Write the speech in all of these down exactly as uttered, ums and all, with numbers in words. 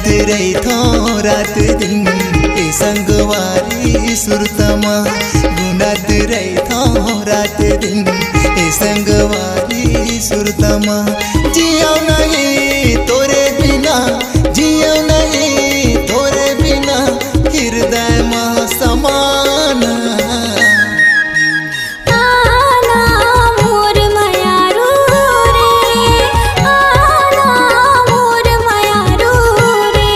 रहिथों रात दिन ए संगवारी सुरता मा, गुनत रहिथों रात दिन ए संगवारी सुरता मा। जियो नहीं तोरे बिना, जियो नहीं तोरे बिना, हृदय मा समाना। आना मोर मयारू रे, आना मोर मयारू रे।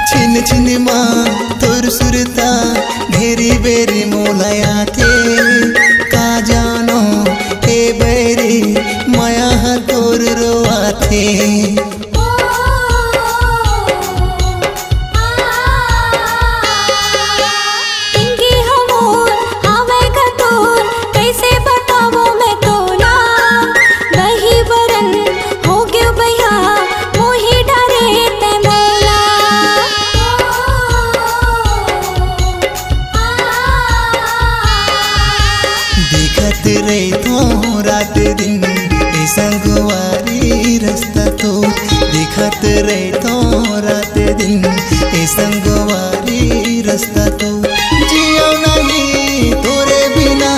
छिन छिन मा तोर सुरता घेरी बेरी मोला आथे। का जानो ए बैरी मया ह तोर रोआथे। इनके हमोर हावय कतोर, कइसे बतावो मैं तोला। बही बरन हो गयो बइहा, मोही डारे तै मोला। देखत रहिथों रात दिन ए संगवारी रस्ता तो, देखत रहिथों रात दिन ए संगवारी रस्ता तो। जियो नहीं तोरे बिना,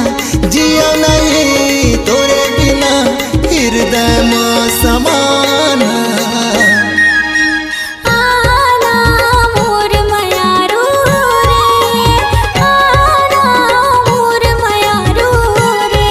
जियो नहीं तोरे बिना, हृदय मा समाना। आना मोर मयारू रे, आना मोर मयारू रे।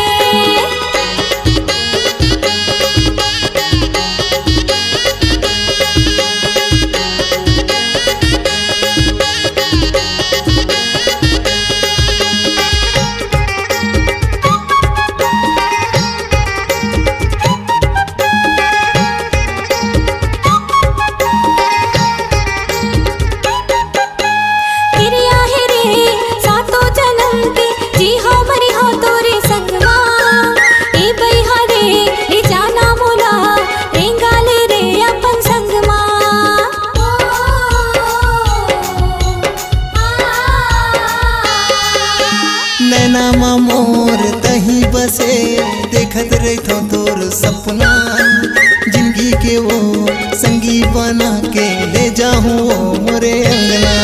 किरिया हे रे सातों जनम के, जी हो मरी हो तोरे संग मा। ए बइहा रे, ए जाना मोला, रेंगा ले रे अपन संग मा। नैना मा मोर तही बसे, देखत रहिथों तोर सपना। जिंदगी के वो संगी बना के ले जाहूं वो मोरे अंगना।